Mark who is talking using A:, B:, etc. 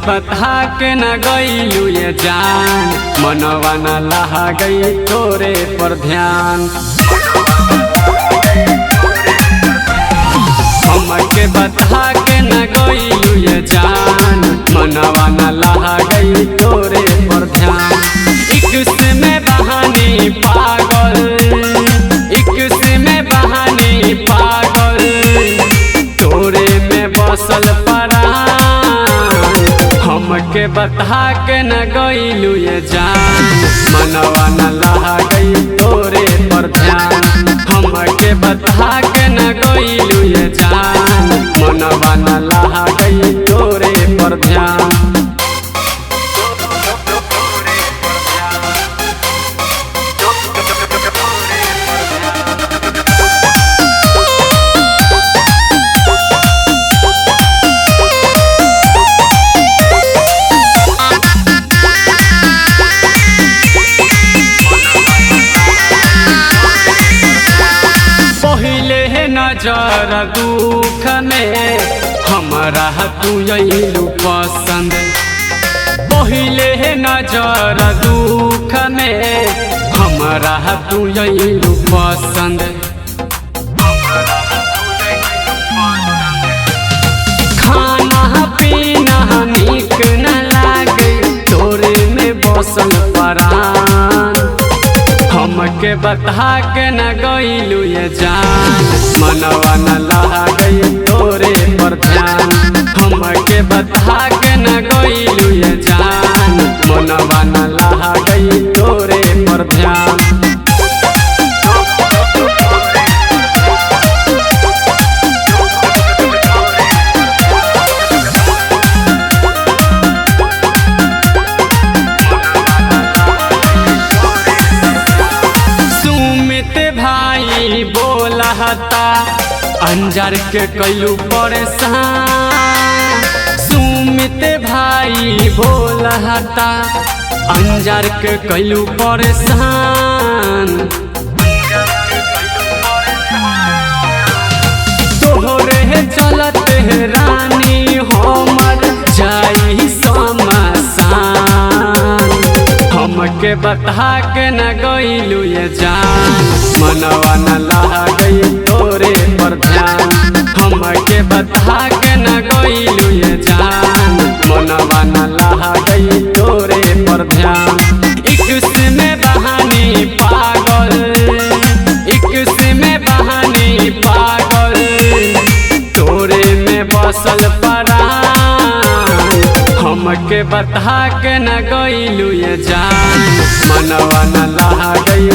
A: बता के न गईलू ये जान, मनवा न लहा गई तोरे पर ध्यान। हमके बता के न गईलू ये जान, मनवा न लहा गई तोरे पर ध्यान। इक्स में बहानी पागल, इक्स में बहानी पागल, तोरे में बसल परान। हमके बता के न गईलू ये जान, मनवा न लहा गई तोरे पर ध्यान। हमके बता के न गईलू ये जान, मनवा न लहा गई तोरे पर ध्यान। पहिले नजर दुख में हमरा तू अइलू पसंद। पहिले नजर दुख में हमरा तू अइलू पसंद। खाना पीना नीक न लागे, तोरे में बसल परान। हमके बता के न गईलू ये जान, मनवा न लहा गई तोरे पर ध्यान। हमके बता के न गईलू ये जान, मनवा न लहा गई तोरे पर ध्यान। भाई बोलता अंजार के कैलू परेशान। सुमित भाई बोलता अंजार के कैलू परेशान। तोहरे चलते रानी हमर जाई समासान। हमके बता के न गईलू ये जान, मनवा न लहा गई तोरे पर ध्यान। हमके बता के न गईलू ये जान, मनवा न लहा गई तोरे पर ध्यान। इक्स में बहानी पागल, इक्स में बहानी पागल, तोरे में बसल परान। हमके बता के न गईलू ये जान, मनवा न लहा गई।